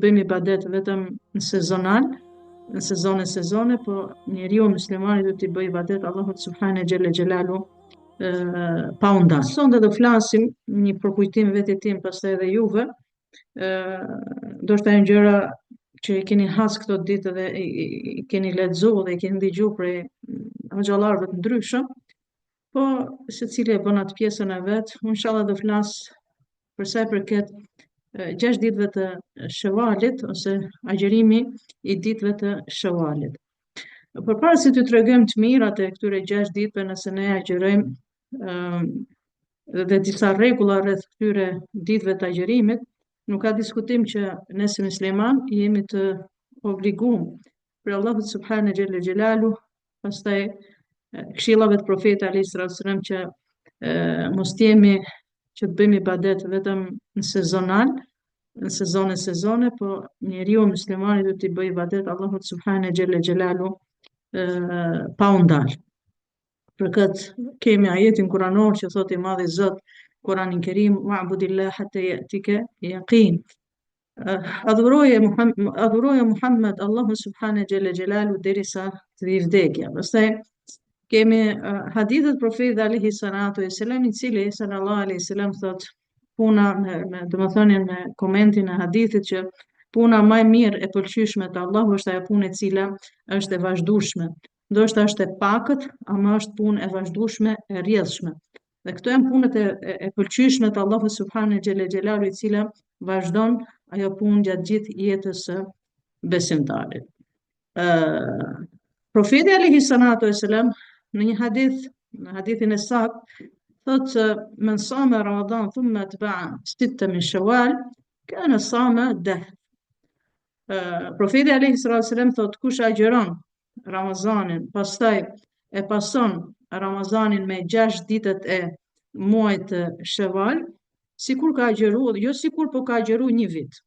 Bëjmë ibadet vetëm në sezonal, në sezone sezone, po njeriu muslimani duhet t'i bëjë ibadet Allahut subhane xhele xhelaluhu pa u ndalë. Sonte do flasim një përkujtim vetit tim pastaj edhe juve, ndoshta janë gjëra që i keni has këto ditë dhe i, i, i keni lexu dhe i keni dëgju prej hoxhallarëve të ndryshëm, po secili e bën atë pjesën e vet, unë inshallah do flas për sa i përket gjashtë ditëve të Shevalit ose agjërimi i ditëve të Shevalit. Përpara se t'ju tregojmë të mirat e këtyre gjashtë ditëve nëse ne agjërojmë dhe disa rregulla rreth këtyre ditëve të agjërimit, nuk ka diskutim që ne si musliman jemi të obliguar prej Allahut subhanahu xhele xhelaluhu pastaj këshillave të profetit alayhi salatu wasallam që mos të jemi që të bëjmë ibadet vetëm në sezonal, në sezone sezone, po njeriu muslimani duhet t'i bëjë ibadet Allahut subhanahu xhele xhelaluhu pa u ndal. Për këtë kemi ajetin kuranor që thotë i madhi Zot Kuranin Kerim wa'budillaha hatta ya'tika yaqin. Adhuroje Muhammed, adhuroje Muhammed Allahu subhanahu xhele xhelaluhu derisa të vijë vdekja. Pastaj kemi uh, hadithet profetit alayhi salatu wasalam i cili sallallahu alaihi wasallam thot puna me, me domethënë me komentin e hadithit që puna më e mirë e pëlqyeshme te Allahu është ajo punë e cila është e vazhdueshme. Ndoshta është e pakët, ama është punë e vazhdueshme, e rrjedhshme. Dhe këto janë punët e, e, e pëlqyeshme te Allahu subhanahu xhele xhelaluhu i cila vazhdon ajo punë gjatë gjithë jetës së besimtarit. Ë Profeti alayhi salatu wasalam në një hadith, në hadithin e saktë, thotë se men sama Ramadan thumma atba'a sitta min Shawwal, kana sama dahr. Profeti alayhi salatu wasalam thotë kush agjëron Ramazanin, pastaj e pason Ramazanin me 6 ditët e muajit të Sheval, sikur ka agjëru, jo sikur po ka agjëru një vit.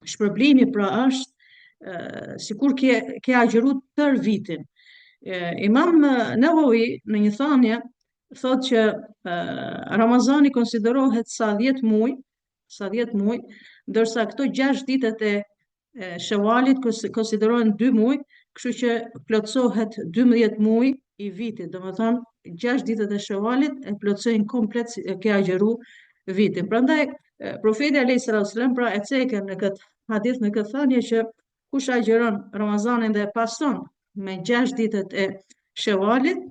Shpërblimi pra është sikur ke ke agjëru tërë vitin. Imam Nevevi në një thanje thotë që Ramazani konsiderohet sa 10 muaj, sa 10 muaj, ndërsa këto 6 ditët e Shevalit konsiderohen 2 muaj, kështu që plotësohet 12 muaj i vitit, domethënë 6 ditët e Shevalit e plotësojnë komplet e ke agjëru vitin. Prandaj profeti alayhi salatu wasallam pra e cekën në këtë hadith në këtë thënie që kush agjëron Ramazanin dhe e pason me 6 ditët e Shevalit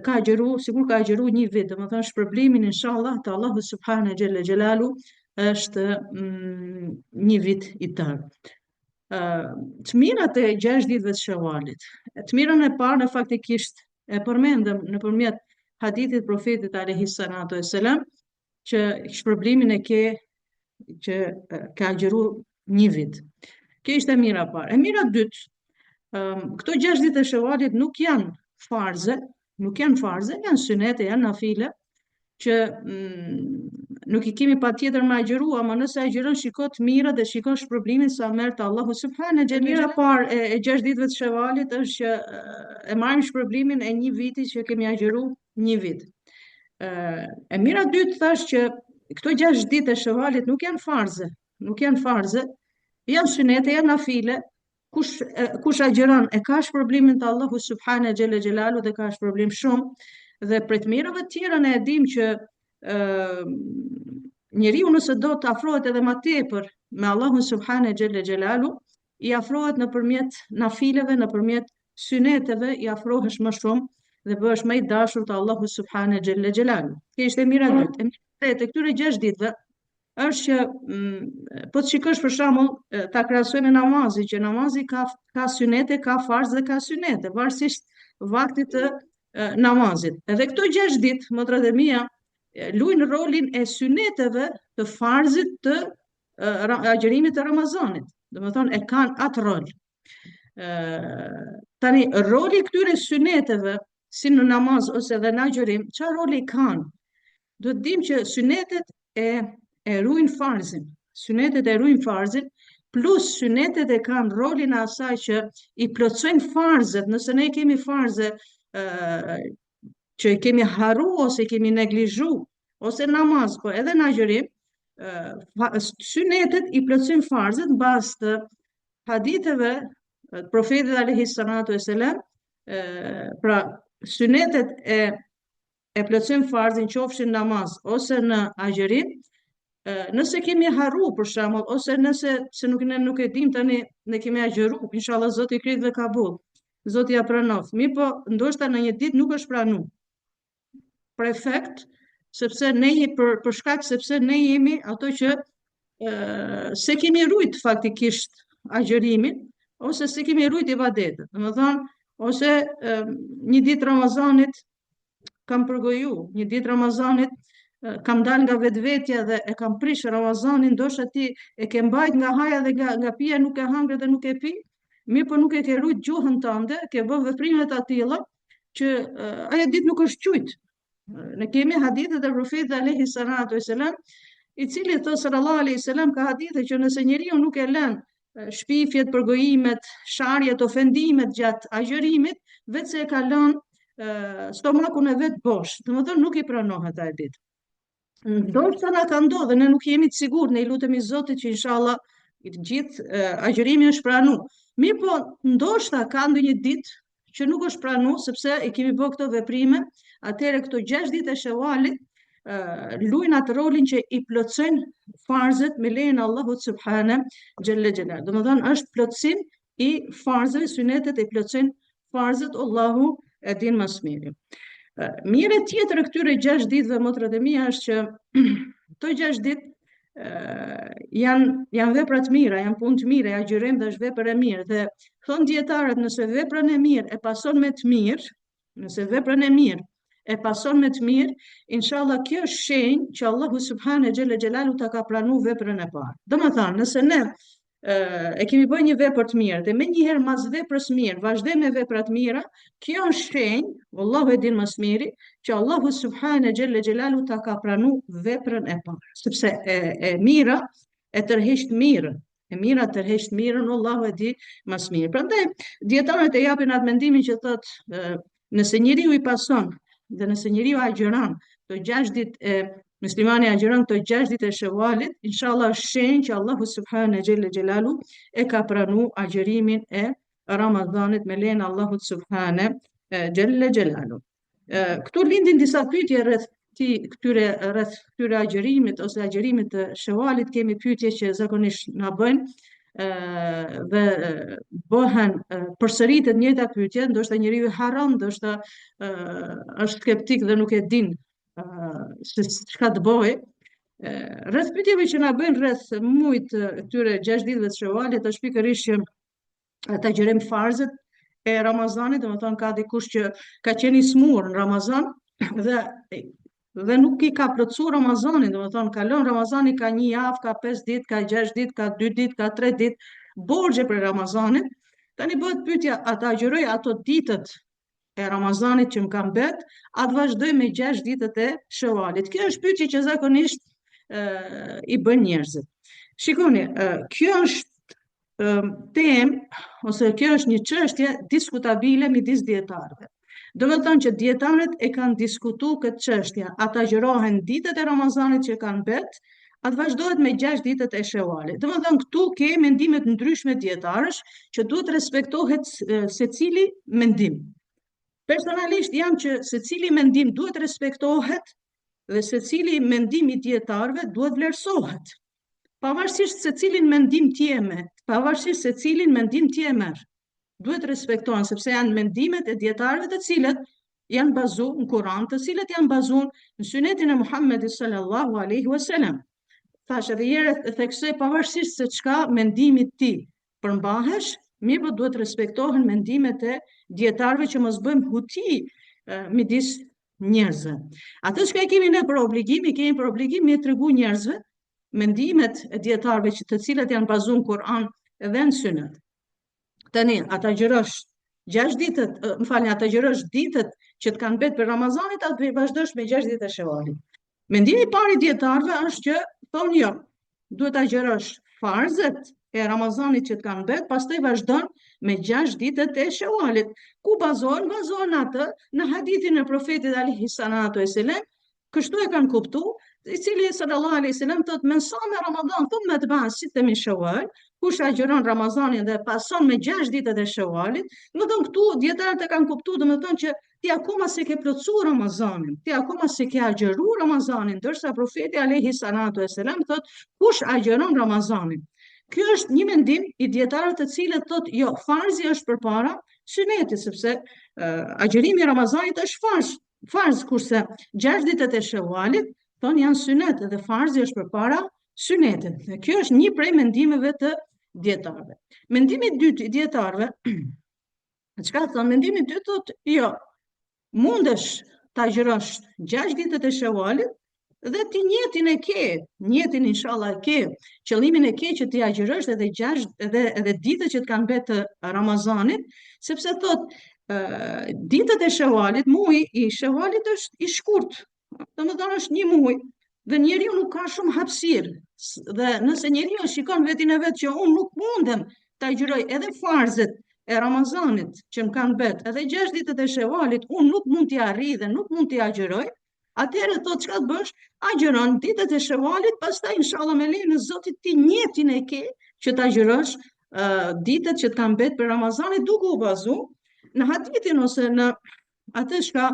ka agjëru, sikur ka agjëru një vit, domethënë shpërblimin inshallah te Allahu subhanahu xhele xhelaluhu është mm, një vit i tërë. Të mirat e 6 ditëve të Shevalit. Të mirën e parë në faktikisht e përmendëm nëpërmjet hadithit profetit alayhi salatu wasalam që shpërblimin e ke që ke agjëru një vit. Kjo ishte e mira e parë. E mira e dytë, um, këto 6 ditë e Shevalit nuk janë farze, nuk janë farze, janë synete, janë nafile, që mm, nuk i kemi patjetër me agjëru, ama nëse agjëron shiko të mirat dhe shiko shpërblimin sa merr te Allahu subhanahu xhele. Mira e parë e, e 6 ditëve të Shevalit është që e marrim shpërblimin e një viti që kemi agjëru një vit. E mira e dytë thash që këto 6 ditë e Shevalit nuk janë farze, nuk janë farze, janë synete, janë nafile, kush kush agjëron e ka shpërblimin te Allahu subhanahu xhele xhelaluhu dhe ka shpërblim shumë dhe prej të mirave të tjera ne e dimë që ë njeriu nëse do të afrohet edhe më tepër me Allahun subhanahu xhele xhelaluhu i afrohet nëpërmjet nafileve, nëpërmjet syneteve i afrohesh më shumë dhe bëhesh më i dashur te Allahu subhanahu xhele xhelaluhu. Kjo ishte e mira e dytë. E mira e tretë e këtyre 6 ditëve është që mm, po të shikosh për shembull ta krahasoj me namazin, që namazi ka ka synete, ka farz dhe ka synete, varësisht vaktit të namazit. Edhe këto 6 ditë, motrat e mia, luajnë rolin e syneteve të farzit të agjërimit të Ramazanit. Domethënë e kanë atë rol. Ë tani roli i këtyre syneteve si në namaz ose edhe në agjërim, çfarë roli kanë? Duhet të dimë që synetet e e ruajnë farzin. Synetet e ruajnë farzin, plus synetet e kanë rolin e asaj që i plotësojnë farzet, nëse ne kemi farze ë që i kemi harru ose i kemi neglizhu ose namaz, po edhe në agjërim, Synetet i plotësojnë farzet në bazë të haditheve të profetit alejhi salatu ve selam, pra synetet e e plotësojnë farzin qofshin namaz ose në agjërim, nëse kemi harru për shembull ose nëse se nuk ne nuk e dim tani ne kemi agjëru, inshallah Zoti krejtve kabul. Zoti ja pranoft. Mirëpo, ndoshta në një ditë nuk është pranu. Perfekt, sepse ne je për për shkak sepse ne jemi ato që e, s'e kemi rujt faktikisht agjërimin ose s'e kemi rujt ibadetet. Domethënë, ose e, një ditë Ramazanit kam përgoju, një ditë Ramazanit kam dalë nga vetvetja dhe e kam prish Ramazanin, ndoshta ti e ke mbajt nga haja dhe nga, nga pija, nuk ke hangër dhe nuk ke pi, mirëpo nuk e ke rujt gjuhën tënde, ke bë veprime të atilla që ajo ditë nuk është qujt. Ne kemi hadithet e profetit alejhi salatu ve selam, i cili thot sallallahu alejhi selam ka hadithe që nëse njeriu nuk e lën shpifjet, përgojimet, sharjet, ofendimet gjatë agjërimit, veç se e ka lënë stomakun e vet bosh, domethënë nuk i pranohet ajo ditë. Ndoshta na ka ndodhur, ne nuk jemi të sigurt, ne i lutemi Zotit që inshallah i të gjithë agjërimi është pranu. Mirëpo, ndoshta ka ndonjë ditë që nuk është pranu, sepse i kemi bërë këto veprime, atëherë këto 6 ditë e Shevalit luajnë atë rolin që i plotësojnë farzet me lejen e Allahut subhane xhelle xhelal. Domethënë është plotësim i farzeve, synetet e plotësojnë farzet, Allahu e din më së miri. Mire tjetër e këtyre 6 ditëve motrat e mia është që këto 6 ditë janë janë vepra të mira, janë punë të mira, agjërojmë dhe është vepër e mirë dhe thonë dijetarët nëse veprën e mirë e pason me të mirë, nëse veprën e mirë e pason me të mirë, inshallah kjo është shenjë që Allahu subhane xhelle xhelalu ta ka pranu veprën e parë. Domethënë, nëse ne e kemi bërë një vepër të mirë dhe menjëherë mas veprës mirë, vazhdojmë me vepra të mira, kjo është shenjë, Allahu e din më së miri, që Allahu subhane xhelle xhelalu ta ka pranu veprën e parë, sepse e, e mira e tërheq të mirën, e mira tërheq të mirën, Allahu e di më së miri. Prandaj dijetarët e japin atë mendimin që thotë Nëse njeriu i pason dhe nëse njeriu agjëron këto 6 ditë e muslimani agjëron këto 6 ditë e Shevalit, inshallah është shenjë që Allahu subhanahu xhelle xhelalu e ka pranu agjërimin e Ramazanit me lejen e Allahut subhanahu xhelle xhelalu. Këtu lindin disa pyetje rreth ti këtyre rreth këtyre agjërimit ose agjërimit të Shevalit kemi pyetje që zakonisht na bëjnë dhe bëhen përsëritet njëjta pyetje, ndoshta njeriu e harron, ndoshta është skeptik dhe nuk e din se çka të bëjë. Rreth pyetjeve që na bëjnë rreth muajit të këtyre 6 ditëve të Shevalit është pikërisht që të agjërojmë farzet e Ramazanit, domethënë ka dikush që ka qenë i smur në Ramazan dhe dhe nuk i ka plotësu Ramazanin, domethënë kalon Ramazani ka një javë, ka 5 ditë, ka 6 ditë, ka 2 ditë, ka 3 ditë, borxhe prej Ramazanit. Tani bëhet pyetja, a të agjëroj ato ditët e Ramazanit që më kanë mbet, a të vazhdoj me 6 ditët e Shevalit? Kjo është pyetje që zakonisht e, i bëjnë njerëzit. Shikoni, e, kjo është temë ose kjo është një çështje diskutabile midis dijetarëve. Domethënë që dijetarët e kanë diskutu këtë çështje, a të agjërohen ditët e Ramazanit që kanë mbet, a të vazhdohet me 6 ditët e Shevalit. Domethënë këtu ke mendime të ndryshme dijetarësh që duhet respektohet secili mendim. Personalisht jam që secili mendim duhet respektohet dhe secili mendim i dijetarëve duhet vlerësohet. Pavarësisht se cilin mendim ti e merr, pavarësisht se cilin mendim ti e merr, duhet respektohen sepse janë mendimet e dijetarëve të cilët janë bazu në Kur'an, të cilët janë bazu në synetin e Muhammedit sallallahu alaihi wasallam. Thash edhe një herë e theksoj pavarësisht se çka mendimi ti përmbahesh, mirëpo duhet respektohen mendimet e dijetarëve që mos bëjmë huti midis njerëzve. Atë çka e kemi ne për obligim, i kemi për obligim me tregu njerëzve mendimet e dijetarëve që të cilët janë bazuar në Kur'an dhe në Synet. Tani, a të agjërosh 6 ditët, më falni, a të agjërosh ditët që të kanë mbet prej Ramazanit, a të vazhdosh me 6 ditët e Shevalit. Mendimi i parë i dijetarëve është që thonë jo, duhet të agjërosh farzet e Ramazanit që të kanë mbet, pastaj vazhdon me 6 ditët e Shevalit. Ku bazohen? Bazohen atë në hadithin e profetit alaihi salatu wasalam, kështu e kanë kuptu. i cili sallallahu alaihi wasallam thotë men same Ramadan thumma atba'a sitte min Shawwal, kush agjëron Ramazanin dhe pason me 6 ditët e Shawwalit, domethënë këtu dijetarët e kanë kuptuar, domethënë që ti akoma s'e ke plotësuar Ramazanin, ti akoma s'e ke agjëruar Ramazanin, ndërsa profeti alaihi salatu wasalam thotë kush agjëron Ramazanin. Ky është një mendim i dijetarëve të cilët thotë jo, farzi është përpara synetit, sepse uh, agjërimi i Ramazanit është farz, farz kurse 6 ditët e Shevalit thonë janë synet dhe farzi është përpara synetit. Dhe kjo është një prej mendimeve të dijetarëve. Mendimi i dytë i dijetarëve, çka thonë? Mendimi i dytë thotë, jo, mundesh të agjërosh 6 ditët e Shevalit dhe ti nijetin e ke, nijetin inshallah e ke, qëllimin e ke që t'i agjërosh edhe 6 edhe edhe ditët që të kanë mbetë të Ramazanit, sepse thot ditët e Shevalit, muaji i Shevalit është i shkurt. Domethënë është një muaj dhe njeriu nuk ka shumë hapësirë. Dhe nëse njeriu shikon vetin e vet që unë nuk mundem të agjëroj edhe farzet e Ramazanit që më kanë mbet, edhe 6 ditët e Shevalit, unë nuk mund t'i arrij dhe nuk mund t'i agjëroj, atëherë thotë çka të bësh? Agjëron ditët e Shevalit, pastaj inshallah me lejen e Zotit ti nijetin e ke që të agjërosh uh, ditët që të kanë mbet prej Ramazanit duke u bazu në hadithin ose në atë çka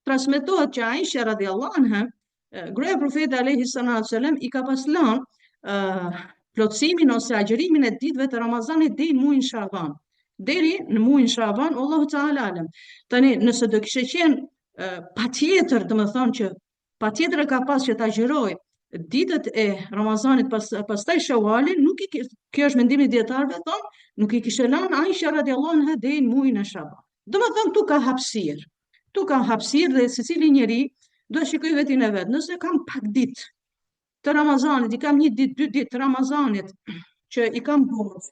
transmetohet që Aisha radiallahu anha, gruaja e profetit alayhi salatu selam i ka pas lënë uh, plotësimin ose agjërimin e ditëve të Ramazanit deri në muajin Shaban. Deri në muajin Shaban, Allahu teala alem. Tani nëse do kishte qenë uh, patjetër, domethënë që patjetër e ka pas që të agjëroj ditët e Ramazanit pas pastaj Shevalin, nuk i kjo është mendimi i dijetarëve thonë, nuk i kishte lënë Aisha radiallahu anha deri në muajin e Shaban. Domethënë këtu ka hapësirë. Këtu ka hapësirë dhe secili njeri do të shikojë vetin e vet. Nëse kam pak ditë të Ramazanit, i kam një ditë, dy ditë të Ramazanit që i kam borxh,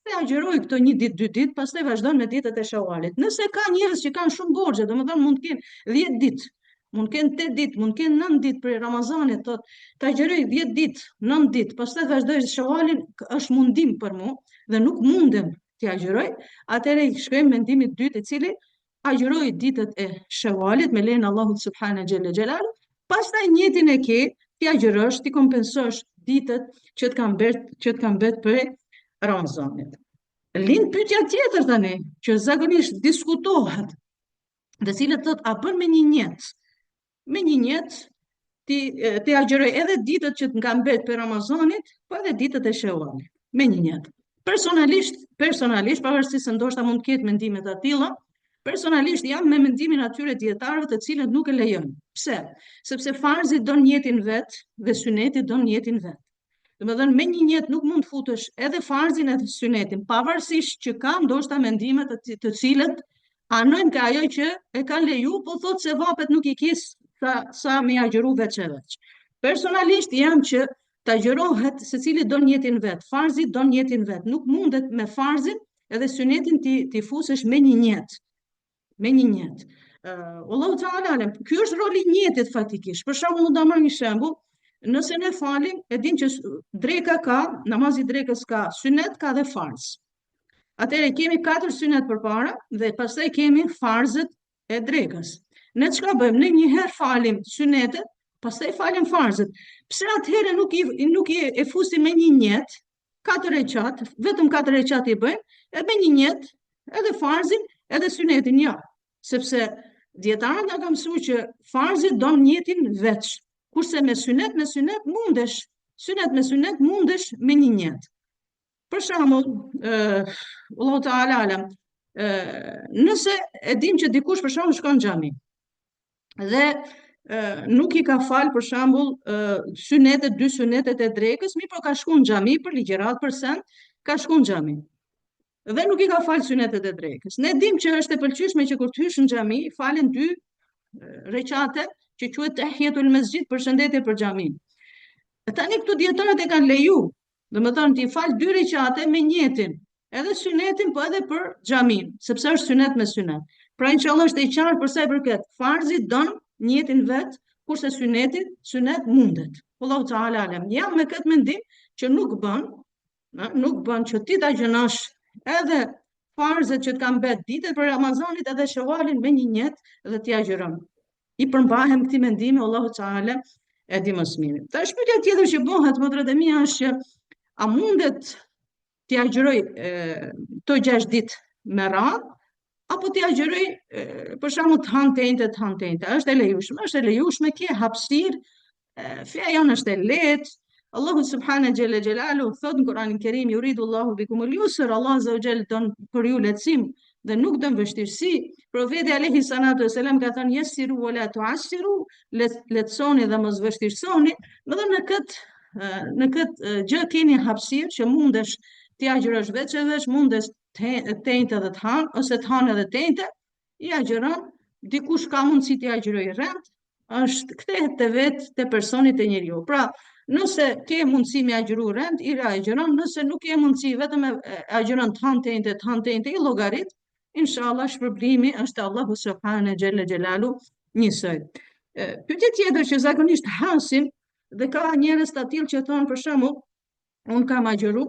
e agjëroj këto një ditë, dy ditë, pastaj vazhdon me ditët e Shevalit. Nëse ka njerëz që kanë shumë borxhe, domethënë mund të kenë 10 ditë, mund të kenë 8 ditë, mund të kenë 9 ditë prej Ramazanit, thotë, të agjëroj 10 ditë, 9 ditë, pastaj vazhdoj Shevalin, është mundim për mua dhe nuk mundem t'i agjëroj, atëherë i shkojmë mendimit të dytë i cili agjëroj ditët e Shevalit me lejen e Allahut subhanahu xhelle xhelalu, pastaj nijetin e ke, t'i agjërosh, t'i kompensosh ditët që të kanë mbet, që të kanë mbet prej Ramazanit. Lind pyetja tjetër tani, që zakonisht diskutohet, dhe cilët thotë a bën me një nijet, me një nijet t'i t'i agjëroj edhe ditët që të kanë mbet prej Ramazanit, po edhe ditët e Shevalit, me një nijet. Personalisht, personalisht, pavarësisht se ndoshta mund të ketë mendime të tilla, personalisht jam me mendimin e atyre dijetarëve të cilët nuk e lejojnë. Pse? Sepse farzi don nijetin vet dhe syneti don nijetin vet. Domethënë, me një nijet nuk mund të futësh edhe farzin edhe synetin, pavarësisht që ka ndoshta mendime të, të cilët anojnë ka ajo që e kanë leju, po thotë sevapet nuk i ke sa, sa me agjëru veç e veç. Personalisht jam që të agjërohet secili do nijetin vet, farzi do nijetin vet, nuk mundet me farzin edhe synetin t'i, t'i fusësh me një nijet me një nijet. Uh, Allahu Teala alem, ky është roli i nijetit faktikisht. Për shembull, mund ta marr një shembull, nëse ne falim, e dim që dreka ka, namazi i drekës ka synet, ka dhe farz. Atëherë kemi katër synet përpara dhe pastaj kemi farzet e drekës. Ne çka bëjmë? Ne një herë falim synetet, pastaj falim farzet. Pse atëherë nuk i nuk i e fusim me një nijet, katër reqat, vetëm katër reqat i bëjmë, e me një nijet, edhe farzin, edhe synetin, jo. Sepse dijetarët na kanë mësuar që farzi don nijetin veç, kurse me synet me synet mundesh, synet me synet mundesh me një nijet. Për shembull, ë Allahu Teala alem, ë nëse e dim që dikush për shembull shkon në xhami, dhe nuk i ka fal për shembull synetet, dy synetet e drekës, mirëpo ka shku në xhami për ligjëratë për send, ka shku në xhami. Dhe nuk i ka fal synetet e drekës. Ne dim që është e pëlqyeshme që kur të hysh në xhami, falen dy reqate që quhet tehijetul mesxhid, përshëndetje për xhaminë. E tani këtu dijetarët e kanë leju, domethënë t'i fal dy reqate me nijetin, edhe synetin, po edhe për xhaminë, sepse është synet me synet. Pra inshallah është e qartë për sa i përket. Farzi don nijetin vet, kurse syneti, synet mundet. Allahu Teala alem. Jam me këtë mendim që nuk bën, na, nuk bën që ti ta agjërosh edhe farzet që të kanë mbet ditët prej Ramazanit edhe Shevalin me një nijet dhe t'i agjëron. I përmbahem këtij mendimi Allahu Teala. e di më së miri. Tash pyetja tjetër që bëhet motrat e mia është që a mundet t'i agjëroj këto 6 ditë me radhë apo t'i agjëroj për shembull të hanë të enjte të hanë të enjte. Është e lejushme, është e lejushme, ke hapësirë, feja jonë është e lehtë. Allahu subhanahu xhelle xhelalu thot në Kur'anin Kerim yuridu Allahu bikum al-yusr, Allah azza wa jall don për ju lehtësim dhe nuk don vështirësi. Profeti alayhi salatu wasalam ka thënë yasiru wa la tu'assiru, lehtësoni dhe mos vështirësoni. Domethënë në këtë në këtë gjë keni hapësirë që mundesh t'i agjërosh veç e veç, mundesh të enjte dhe të hanë, ose të hanë edhe të enjte, i agjëron, dikush ka mundësi t'i agjërojë rend, është kthehet te vetë te personi te njeriu. Pra, nëse ke mundësi me agjëru rend, i agjëron, nëse nuk ke mundësi vetëm e agjëron të hanë të enjte, të hanë të enjte, i llogarit, inshallah shpërblimi është Allahu subhanahu xhelle xhelalu njësoj. Pyetje tjetër që zakonisht hasim dhe ka njerëz të tillë që thonë për shembull, unë kam agjëru,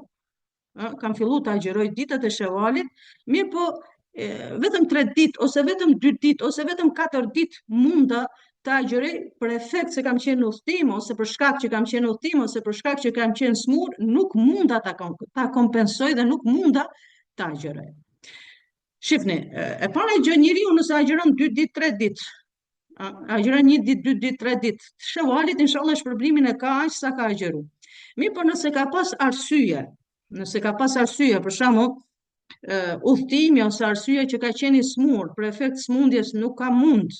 kam fillu të agjëroj ditët e shevalit, mirëpo vetëm 3 ditë ose vetëm 2 ditë ose vetëm 4 ditë munda të agjëroj për efekt se kam qenë në udhëtim ose për shkak që kam qenë në udhëtim ose për shkak që kam qenë smur, nuk munda ta ta kompensoj dhe nuk munda të agjëroj. Shifni, e para gjë njeriu nëse agjëron 2 ditë, 3 ditë, agjëron një ditë, dy ditë, tre ditë, të shevalit, inshallah, shpërblimin e ka aq sa ka agjëru. Mirëpo nëse ka pas arsye, nëse ka pas arsye, për shembull, udhëtimi ose arsye që ka qenë i smur, për efekt smundjes nuk ka mund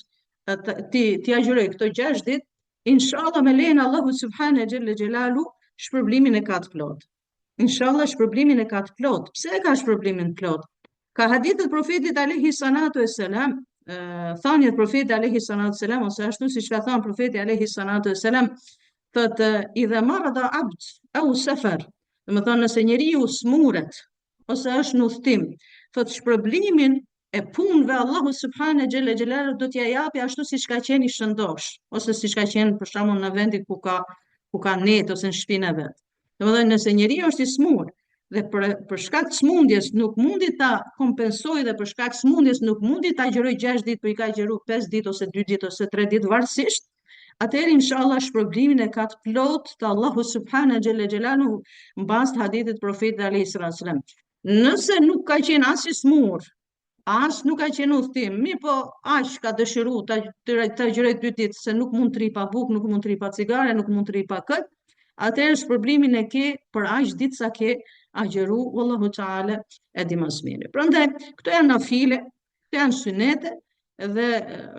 t'i t'i agjëroj këto 6 ditë, inshallah me lejen e Allahut subhanahu xhelle xhelalu, shpërblimin e ka të plotë. Inshallah shpërblimin e ka të plotë. Pse e ka shpërblimin të plotë? Ka hadithet e profetit alayhi salatu wassalam, thëniet e profetit alayhi salatu wassalam ose ashtu siç ka thënë profeti alayhi salatu wassalam, thotë idha marada abd au safar. Domethënë nëse njeriu smuret ose është në udhëtim, thotë shpërblimin e punëve Allahu subhanahu xhelle xhelalu do t'ia japi ashtu siç ka qenë i shëndosh ose siç ka qenë për shembull në vendin ku ka ku ka net ose në shtëpinë e vet. Domethënë nëse njeriu është i smur dhe për për shkak të smundjes nuk mundi ta kompensojë dhe për shkak të smundjes nuk mundi ta agjërojë 6 ditë, por i ka agjëru 5 ditë ose 2 ditë ose 3 ditë varësisht, atëherë inshallah shpërblimin e ka të plotë te Allahu subhanahu xhelle xhelalu në bazë të hadithit të profetit alayhi salatu wasalam. Nëse nuk ka qenë as i smur, as nuk ka qenë udhëtim, mirëpo aq ka dëshiru të, të, të agjëroj dy ditë, se nuk mund të rri pa bukë, nuk mund të rri pa cigare, nuk mund të rri pa këtë, atëherë shpërblimin e ke për aq ditë sa ke agjëru, wallahu ta'ala e di më së miri. Prandaj, këto janë nafile, këto janë synete, dhe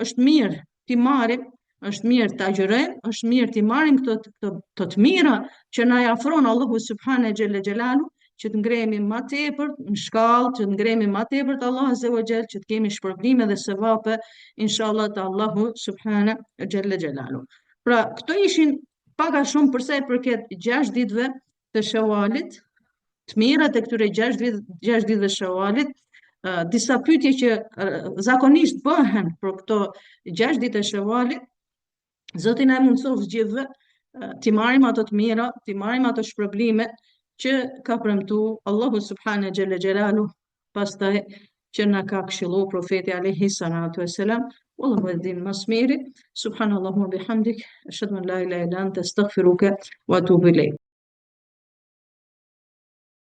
është mirë t'i marrim, është mirë të agjërojmë, është mirë t'i marrim këto këto këto të mira që na i afron Allahu subhanahu xhelle xhelalu, që të ngrehemi më tepër në shkallë, që të ngrehemi më tepër te Allahu azza wa xhel, që të kemi shpërblime dhe sevape inshallah te Allahu subhanahu xhelle xhelalu. Pra, këto ishin pak a shumë për sa i përket 6 ditëve të Shevalit, të mirat e këtyre 6 ditë 6 ditëve të Shevalit, disa pyetje që zakonisht bëhen për këto 6 ditë të Shevalit, Zoti na e mundësoftë gjithëve t'i marrim ato të mira, t'i marrim ato shpërblime që ka premtu Allahu subhanahu xhelle xhelalu pastaj që na ka këshillu profeti alayhi salatu wasalam Wallahu e din më së miri. Subhanallahu wa bihamdik, ashhadu an la ilaha illa anta astaghfiruka wa atubu ilayk.